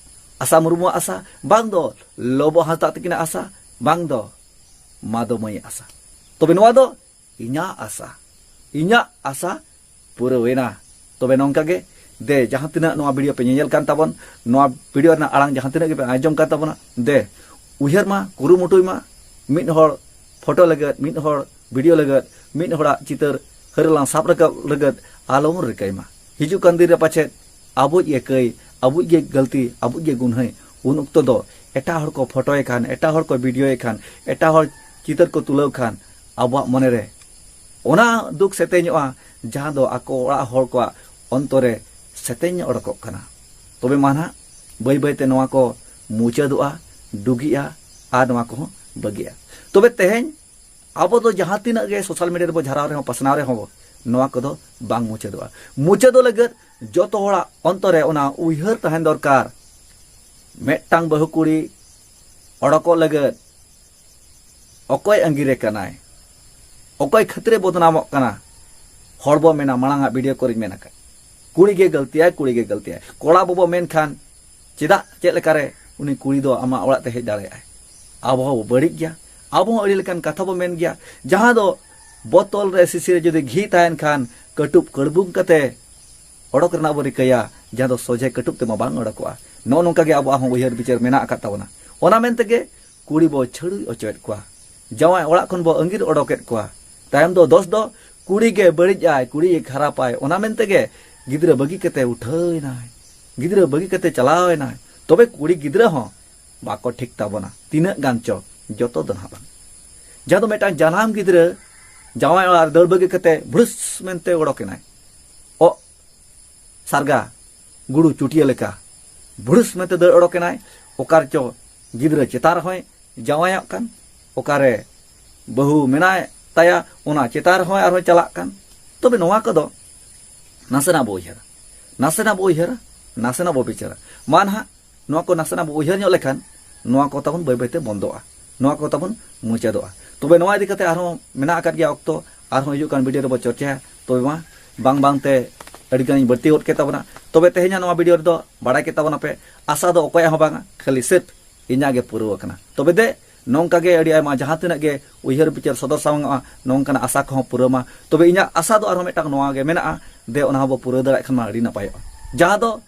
ᱟᱥᱟ ᱢᱩᱨᱢᱩᱣᱟᱜ ᱟᱥᱟ, ᱵᱟᱝ ᱫᱚ ᱞᱚᱵᱚ ᱦᱟᱸᱥᱫᱟ ᱛᱟᱹᱠᱤᱱᱟᱜ ᱟᱥᱟ, ᱵᱟᱝ ᱫᱚ ᱢᱟᱫᱚ ᱢᱟᱹᱭᱟᱜ ᱟᱥᱟ᱾ ᱛᱚᱵᱮ ᱱᱚᱣᱟ ᱫᱚ ᱤᱧᱟᱹᱜ ᱟᱥᱟ, ᱤᱧᱟᱹᱜ ᱟᱥᱟ ᱯᱩᱨᱟᱹᱣ ᱮᱱᱟ᱾ ᱛᱚᱵᱮ ᱱᱚᱝᱠᱟ ᱜᱮ, ᱫᱮ, ᱡᱟᱦᱟᱸ ᱛᱤᱱᱟᱹᱜ ᱱᱚᱣᱟ ᱵᱷᱤᱰᱤᱭᱳ ᱯᱮ ᱧᱮᱧᱮᱞ ᱠᱟᱱ ᱛᱟᱵᱚᱱ, ᱱᱚᱣᱟ ᱵᱷᱤᱰᱤᱭᱳ ᱨᱮᱱᱟᱜ ᱟᱲᱟᱝ ᱡᱟᱦᱟᱸ ᱛᱤᱱᱟᱹᱜ ᱜᱮᱯᱮ ᱟᱸᱡᱚᱢ ᱠᱟᱱ ᱛᱟᱵᱚᱱᱟ, ᱫᱮ, ᱩᱭᱦᱟᱹᱨ ᱢᱟ, ᱠᱩᱨᱩᱢᱩᱴᱩᱭ ᱢᱟ, ᱢᱤᱫ ᱦᱚᱲ ᱯᱷᱳᱴᱳ ᱞᱟᱹᱜᱤᱫ, ᱢᱤᱫ ᱦᱚᱲ ᱵᱷᱤᱰᱤᱭᱳ ᱞᱟᱹᱜᱤᱫ, ᱢᱤᱫ ᱦᱚᱲᱟᱜ ᱪᱤᱛᱟᱹᱨ ᱦᱟᱹᱨᱞᱟᱝ ᱥᱟᱵ ᱨᱟᱠᱟᱵ ᱞᱟᱹᱜᱤᱫ ᱟᱞᱚᱵᱚᱱ ᱨᱤᱠᱟᱹᱭ ᱢᱟ᱾ ᱦᱤᱡᱩᱜ ᱠᱟᱱ ᱫᱤᱱ ᱨᱮ ᱯᱟᱪᱮᱫ ᱟᱵᱚᱭᱤᱡ ᱜᱮ ᱠᱟᱹᱭ, ᱟᱵᱚᱭᱤᱡ ᱜᱮ ᱜᱟᱹᱞᱛᱤ, ᱟᱵᱚᱭᱤᱡ ᱜᱮ ᱜᱩᱱᱦᱟᱹᱭ, ᱩᱱ ᱚᱠᱛᱚ ᱫᱚ ᱮᱴᱟᱜ ᱦᱚᱲ ᱠᱚ ᱯᱷᱳᱴᱳᱭᱮ ᱠᱷᱟᱱ, ᱮᱴᱟᱜ ᱦᱚᱲ ᱠᱚ ᱵᱷᱤᱰᱤᱭᱳᱭᱮ ᱠᱷᱟᱱ, ᱮᱴᱟᱜ ᱦᱚᱲ ᱪᱤᱛᱟᱹᱨ ᱠᱚ ᱛᱩᱞᱟᱹᱣ ᱠᱷᱟᱱ, ᱟᱵᱚᱣᱟᱜ ᱢᱚᱱᱮᱨᱮ ᱚᱱᱟ ᱫᱩᱠ ᱥᱮᱛᱮᱧᱚᱜᱼᱟ, ᱡᱟᱦᱟᱸ ᱫᱚ ᱟᱠᱚ ᱚᱲᱟᱜ ᱦᱚᱲ ᱠᱚᱣᱟᱜ ᱚᱱᱛᱚᱨ ᱨᱮ ᱥᱮᱛᱮᱧ ᱚᱰᱚᱠᱚᱜ ᱠᱟᱱᱟ᱾ ᱛᱚᱵᱮ ᱢᱟ ᱱᱟᱦᱟᱜ ᱵᱟᱹᱭ ᱵᱟᱹᱭᱛᱮ ᱱᱚᱣᱟ ᱠᱚ ᱢᱩᱪᱟᱹᱫᱚᱜᱼᱟ, ᱰᱩᱜᱤᱜᱼᱟ, ᱟᱨ ᱱᱚᱣᱟ ᱠᱚᱦᱚᱸ ᱵᱟᱹᱜᱤᱜᱼᱟ᱾ ᱛᱚᱵᱮ ᱛᱮᱦᱮᱧ ᱟᱵᱚ ᱫᱚ ᱡᱟᱦᱟᱸ ᱛᱤᱱᱟᱹᱜ ᱜᱮ ᱥᱳᱥᱟᱞ ᱢᱤᱰᱤᱭᱟ ᱨᱮᱵᱚ ᱡᱷᱟᱨᱟᱣ ᱨᱮᱦᱚᱸ, ᱯᱟᱥᱱᱟᱣ ᱨᱮᱦᱚᱸ ᱵᱚ, ᱱᱚᱣᱟ ᱠᱚᱫᱚ ᱵᱟᱝ ᱢᱩᱪᱟᱹᱫᱚᱜᱼᱟ᱾ ᱢᱩᱪᱟᱹᱫᱚᱜ ᱞᱟᱹᱜᱤᱫ ᱡᱚᱛᱚ ᱦᱚᱲᱟᱜ ᱚᱱᱛᱚᱨ ᱨᱮ ᱚᱱᱟ ᱩᱭᱦᱟᱹᱨ ᱛᱟᱦᱮᱱ ᱫᱚᱨᱠᱟᱨ, ᱢᱤᱫᱴᱟᱝ ᱵᱟᱹᱦᱩ ᱠᱩᱲᱤ ᱚᱰᱚᱠᱚᱜ ᱞᱟᱹᱜᱤᱫ ᱚᱠᱚᱭ ᱟᱸᱜᱤᱨᱮ ᱠᱟᱱᱟᱭ, ᱚᱠᱚᱭ ᱠᱷᱟᱹᱛᱤᱨᱮ ᱵᱚᱫᱱᱟᱢᱚᱜ ᱠᱟᱱᱟ, ᱦᱚᱲ ᱵᱚ ᱢᱮᱱᱟ, ᱢᱟᱲᱟᱝ ᱟᱜ ᱵᱷᱤᱰᱤᱭᱳ ᱠᱚᱨᱮᱧ ᱢᱮᱱ ᱟᱠᱟᱫ, ᱠᱩᱲᱤ ᱜᱮ ᱜᱟᱹᱞᱛᱤᱭᱟᱭ, ᱠᱩᱲᱤ ᱜᱮ ᱜᱟᱹᱞᱛᱤᱭᱟᱭ᱾ ᱠᱚᱲᱟ ᱵᱚᱵᱚ ᱢᱮᱱᱠᱷᱟᱱ, ᱪᱮᱫᱟᱜ, ᱪᱮᱫ ᱞᱮᱠᱟᱨᱮ ᱩᱱᱤ ᱠᱩᱲᱤ ᱫᱚ ᱟᱢᱟᱜ ᱚᱲᱟᱜ ᱛᱮ ᱦᱮᱡ ᱫᱟᱲᱮᱭᱟᱜᱼᱟᱭ? ᱟᱵᱚ ᱦᱚᱸ ᱵᱟᱹᱲᱤᱡ ᱜᱮᱭᱟ, ᱟᱵᱚ ᱦᱚᱸ ᱟᱹᱰᱤ ᱞᱮᱠᱟᱱ ᱠᱟᱛᱷᱟ ᱵᱚ ᱢᱮᱱ ᱜᱮᱭᱟ, ᱡᱟᱦᱟᱸ ᱫᱚ ᱵᱚᱛᱚᱞ ᱨᱮ, ᱥᱤᱥᱤ ᱨᱮ ᱡᱩᱫᱤ ᱜᱷᱤ ᱛᱟᱦᱮᱱ ᱠᱷᱟᱱ, ᱠᱟᱹᱴᱩᱵ ᱠᱟᱹᱲᱵᱩᱝ ᱠᱟᱛᱮ ᱚᱰᱚᱠ ᱨᱮᱱᱟᱜ ᱵᱚ ᱨᱤᱠᱟᱹᱭᱟ, ᱡᱟᱦᱟᱸ ᱫᱚ ᱥᱚᱡᱷᱮ ᱠᱟᱹᱴᱩᱵ ᱛᱮᱢᱟ ᱵᱟᱝ ᱚᱰᱚᱠᱚᱜᱼᱟ᱾ ᱱᱚᱜᱼᱚ ᱱᱚᱝᱠᱟ ᱜᱮ ᱟᱵᱚᱣᱟᱜ ᱦᱚᱸ ᱩᱭᱦᱟᱹᱨ ᱵᱤᱪᱟᱹᱨ ᱢᱮᱱᱟᱜ ᱟᱠᱟᱫ ᱛᱟᱵᱚᱱᱟ᱾ ᱚᱱᱟ ᱢᱮᱱ ᱛᱮᱜᱮ ᱠᱩᱲᱤ ᱵᱚ ᱪᱷᱟᱹᱲᱩᱭ ᱚᱪᱚᱭᱮᱫ ᱠᱚᱣᱟ, ᱡᱟᱶᱟᱭ ᱚᱲᱟᱜ ᱠᱷᱚᱱ ᱵᱚ ᱟᱺᱜᱤᱨ ᱚᱰᱚᱠᱮᱫ ᱠᱚᱣᱟ᱾ ᱛᱟᱭᱚᱢ ᱫᱚ ᱫᱚᱥ ᱫᱚ ᱠᱩᱲᱤ ᱜᱮ ᱵᱟᱹᱲᱤᱡ ᱟᱭ, ᱠᱩᱲᱤ ᱜᱮ ᱠᱷᱟᱨᱟᱯ ᱟᱭ᱾ ᱚᱱᱟ ᱢᱮᱱ ᱛᱮᱜᱮ ᱜᱤᱫᱽᱨᱟᱹ ᱵᱟᱹᱜᱤ ᱠᱟᱛᱮ ᱩᱴᱷᱟᱹᱣ ᱮᱱᱟᱭ, ᱜᱤᱫᱽᱨᱟᱹ ᱵᱟᱹᱜᱤ ᱠᱟᱛᱮ ᱪᱟᱞᱟᱣ ᱮᱱᱟᱭ᱾ ᱛᱚᱵᱮ ᱠᱩᱲᱤ ᱜᱤᱫᱽᱨᱟᱹ ᱦᱚᱸ ᱵᱟᱠᱚ ᱴᱷᱤᱠ ᱛᱟᱵᱚᱱᱟ, ᱛᱤᱱᱟᱹᱜ ᱜᱟᱱ ᱪᱚ, ᱡᱚᱛᱚ ᱫᱚ ᱱᱟᱦᱟᱜ ᱵᱟᱝ᱾ ᱡᱟᱦᱟᱸ ᱫᱚ ᱢᱤᱫᱴᱟᱝ ᱡᱟᱱᱟᱢ ᱜᱤᱫᱽᱨᱟᱹ ᱡᱟᱶᱟᱭ ᱚᱲᱟᱜ ᱨᱮ ᱫᱟᱹᱲ ᱵᱟᱹᱜᱤ ᱠᱟᱛᱮ ᱵᱷᱩᱲᱩᱥ ᱢᱮᱱᱛᱮ ᱚᱰᱚᱠ ᱮᱱᱟᱭ, ᱚᱜ ᱥᱟᱨᱜᱟ ᱜᱩᱲᱩ ᱪᱩᱴᱤᱭᱟᱹ ᱞᱮᱠᱟ ᱵᱷᱩᱲᱩᱥ ᱢᱮᱱᱛᱮ ᱫᱟᱹᱲ ᱚᱰᱚᱠ ᱮᱱᱟᱭ᱾ ᱚᱠᱟ ᱨᱮᱪᱚ ᱜᱤᱫᱽᱨᱟᱹ ᱪᱮᱛᱟᱱ ᱨᱮᱦᱚᱸᱭ ᱡᱟᱶᱟᱭᱚᱜ ᱠᱟᱱ, ᱚᱠᱟᱨᱮ ᱵᱟᱹᱦᱩ ᱢᱮᱱᱟᱭ ᱛᱟᱭᱟ, ᱚᱱᱟ ᱪᱮᱛᱟᱱ ᱨᱮᱦᱚᱸ ᱟᱨᱦᱚᱸ ᱪᱟᱞᱟᱜ ᱠᱟᱱ᱾ ᱛᱚᱵᱮ ᱱᱚᱣᱟ ᱠᱚᱫᱚ ᱱᱟᱥᱮᱱᱟᱜ ᱵᱚ ᱩᱭᱦᱟᱹᱨᱟ, ᱱᱟᱥᱮᱱᱟᱜ ᱵᱚ ᱩᱭᱦᱟᱹᱨᱟ, ᱱᱟᱥᱮᱱᱟᱜ ᱵᱚ ᱵᱤᱪᱟᱹᱨᱟ᱾ ᱢᱟ ᱱᱟᱦᱟᱜ ᱱᱚᱣᱟ ᱠᱚ ᱱᱟᱥᱮᱱᱟᱜ ᱵᱚ ᱩᱭᱦᱟᱹᱨ ᱧᱚᱜ ᱞᱮᱠᱷᱟᱱ ᱱᱚᱣᱟ ᱠᱚ ᱛᱟᱵᱚᱱ ᱵᱟᱹᱭ ᱵᱟᱹᱭᱛᱮ ᱵᱚᱱᱫᱚᱜᱼᱟ, ᱱᱚᱣᱟ ᱠᱚ ᱛᱟᱵᱚᱱ ᱢᱩᱪᱟᱹᱫᱚᱜᱼᱟ᱾ ᱛᱚᱵᱮ ᱱᱚᱣᱟ ᱤᱫᱤ ᱠᱟᱛᱮ ᱟᱨᱦᱚᱸ ᱢᱮᱱᱟᱜ ᱟᱠᱟᱫ ᱜᱮᱭᱟ ᱚᱠᱛᱚ, ᱟᱨᱦᱚᱸ ᱦᱤᱡᱩᱜ ᱠᱟᱱ ᱵᱷᱤᱰᱤᱭᱳ ᱨᱮᱵᱚ ᱪᱚᱨᱪᱟᱭᱟ᱾ ᱛᱚᱵᱮ ᱢᱟ, ᱵᱟᱝ ᱵᱟᱝᱛᱮ ᱟᱹᱰᱤ ᱜᱟᱱᱤᱧ ᱵᱟᱹᱲᱛᱤ ᱜᱚᱫ ᱠᱮᱫ ᱛᱟᱵᱚᱱᱟ᱾ ᱛᱚᱵᱮ ᱛᱮᱦᱮᱧᱟᱜ ᱱᱚᱣᱟ ᱵᱷᱤᱰᱤᱭᱳ ᱨᱮᱫᱚ ᱵᱟᱲᱟᱭ ᱠᱮᱫ ᱛᱟᱵᱚᱱᱟᱯᱮ, ᱟᱥᱟ ᱫᱚ ᱚᱠᱚᱭᱟᱜ ᱦᱚᱸ ᱵᱟᱝᱟ, ᱠᱷᱟᱹᱞᱤ ᱥᱤᱨᱯ ᱤᱧᱟᱹᱜ ᱜᱮ ᱯᱩᱨᱟᱹᱣ ᱟᱠᱟᱱᱟ᱾ ᱛᱚᱵᱮ ᱫᱮ, ᱱᱚᱝᱠᱟ ᱜᱮ ᱟᱹᱰᱤ ᱟᱭᱢᱟ ᱡᱟᱦᱟᱸ ᱛᱤᱱᱟᱹᱜ ᱜᱮ ᱩᱭᱦᱟᱹᱨ ᱵᱤᱪᱟᱹᱨ ᱥᱚᱫᱚᱨ ᱥᱟᱢᱟᱝᱚᱜᱼᱟ, ᱱᱚᱝᱠᱟᱱᱟᱜ ᱟᱥᱟ ᱠᱚᱦᱚᱸ ᱯᱩᱨᱟᱹᱣ ᱢᱟ᱾ ᱛᱚᱵᱮ ᱤᱧᱟᱹᱜ ᱟᱥᱟ ᱫᱚ ᱟᱨᱦᱚᱸ ᱢᱤᱫᱴᱟᱝ ᱱᱚᱣᱟ ᱜᱮ ᱢᱮᱱᱟᱜᱼᱟ, ᱫᱮ, ᱚᱱᱟ ᱦᱚᱸᱵᱚ ᱯᱩᱨᱟᱹᱣ ᱫᱟᱲᱮᱭᱟᱜ ᱠᱷᱟᱱ ᱢᱟ ᱟᱹᱰᱤ ᱱᱟᱯᱟᱭᱚᱜᱼᱟ᱾ ᱡᱟᱦᱟᱸ ᱫᱚ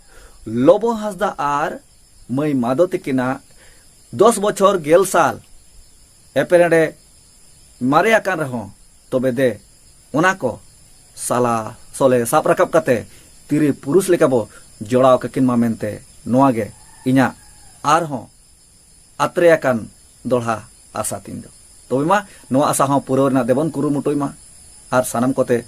ᱞᱚᱵᱚ ᱦᱟᱸᱥᱫᱟ ᱟᱨ ᱢᱟᱹᱭ ᱢᱟᱫᱚ ᱛᱤᱠᱤᱱᱟᱜ ᱫᱚᱥ ᱵᱚᱪᱷᱚᱨ ᱜᱮᱞ ᱥᱟᱞ ᱮᱯᱮᱨᱦᱮᱸᱰᱮ ᱢᱟᱨᱮ ᱟᱠᱟᱱ ᱨᱮᱦᱚᱸ, ᱛᱚᱵᱮ ᱫᱮ, ᱚᱱᱟ ᱠᱚ ᱥᱟᱞᱟ ᱥᱚᱞᱮ ᱥᱟᱵ ᱨᱟᱠᱟᱵ ᱠᱟᱛᱮ ᱛᱤᱨᱤ ᱯᱩᱨᱩᱥ ᱞᱮᱠᱟ ᱵᱚ ᱡᱚᱲᱟᱣ ᱠᱟᱹᱠᱤᱱ ᱢᱟ ᱢᱮᱱᱛᱮ ᱱᱚᱣᱟ ᱜᱮ ᱤᱧᱟᱹᱜ ᱟᱨᱦᱚᱸ ᱟᱛᱨᱮ ᱟᱠᱟᱱ ᱫᱚᱲᱦᱟ ᱟᱥᱟ ᱛᱤᱧ ᱫᱚ᱾ ᱛᱚᱵᱮ ᱢᱟ, ᱱᱚᱣᱟ ᱟᱥᱟ ᱦᱚᱸ ᱯᱩᱨᱟᱹᱣ ᱨᱮᱱᱟᱜ ᱫᱮᱵᱚᱱ ᱠᱩᱨᱩᱢᱩᱴᱩᱭ ᱢᱟ ᱟᱨ ᱥᱟᱱᱟᱢ ᱠᱚᱛᱮ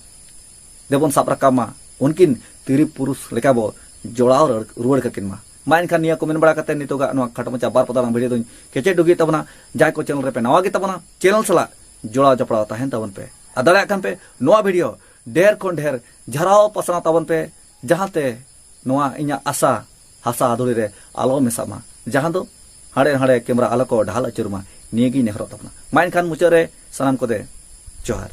ᱫᱮᱵᱚᱱ ᱥᱟᱵ ᱨᱟᱠᱟᱵ ᱢᱟ, ᱩᱱᱠᱤᱱ ᱛᱤᱨᱤ ᱯᱩᱨᱩᱥ ᱞᱮᱠᱟ ᱵᱚ ᱡᱚᱲᱟᱣ ᱨᱩᱣᱟᱹᱲ ᱠᱟᱹᱠᱤᱱ ᱢᱟ᱾ ᱢᱟ ᱮᱱᱠᱷᱟᱱ ᱱᱤᱭᱟᱹ ᱠᱚ ᱢᱮᱱ ᱵᱟᱲᱟ ᱠᱟᱛᱮ ᱱᱤᱛᱚᱜᱟᱜ ᱱᱚᱣᱟ ᱠᱷᱟᱴᱚ ᱢᱟᱪᱷᱟ ᱵᱟᱨ ᱯᱟᱛᱟ ᱨᱮᱱᱟᱜ ᱵᱷᱤᱰᱤᱭᱳ ᱫᱚᱧ ᱠᱮᱪᱮᱫ ᱰᱩᱜᱤᱭᱮᱫ ᱛᱟᱵᱚᱱᱟ᱾ ᱡᱟᱦᱟᱸᱭ ᱠᱚ ᱪᱮᱱᱮᱞ ᱨᱮᱯᱮ ᱱᱟᱣᱟ ᱜᱮ ᱛᱟᱵᱚᱱᱟ, ᱪᱮᱱᱮᱞ ᱥᱟᱞᱟᱜ ᱡᱚᱲᱟᱣ ᱡᱚᱯᱲᱟᱣ ᱛᱟᱦᱮᱱ ᱛᱟᱵᱚᱱ ᱯᱮ᱾ ᱟᱨ ᱫᱟᱲᱮᱭᱟᱜ ᱠᱷᱟᱱ ᱯᱮ ᱱᱚᱣᱟ ᱵᱷᱤᱰᱤᱭᱳ ᱰᱷᱮᱨ ᱠᱷᱚᱱ ᱰᱷᱮᱨ ᱡᱷᱟᱨᱟᱣ ᱯᱟᱥᱱᱟᱣ ᱛᱟᱵᱚᱱ ᱯᱮ, ᱡᱟᱦᱟᱸᱛᱮ ᱱᱚᱣᱟ ᱤᱧᱟᱹᱜ ᱟᱥᱟ ᱦᱟᱥᱟ ᱫᱷᱩᱲᱤ ᱨᱮ ᱟᱞᱚ ᱢᱮᱥᱟᱜ ᱢᱟ, ᱡᱟᱦᱟᱸ ᱫᱚ ᱦᱟᱸᱰᱮ ᱱᱟᱰᱮ ᱠᱮᱢᱨᱟ ᱟᱞᱚ ᱠᱚ ᱰᱷᱟᱞ ᱟᱹᱪᱩᱨ ᱢᱟ᱾ ᱱᱤᱭᱟᱹᱜᱤᱧ ᱱᱮᱦᱚᱨᱚᱜ ᱛᱟᱵᱚᱱᱟ᱾ ᱢᱟ ᱮᱱᱠᱷᱟᱱ ᱢᱩᱪᱟᱹᱫ ᱨᱮ ᱥᱟᱱᱟᱢ ᱠᱚᱛᱮ ᱡᱚᱦᱟᱨ᱾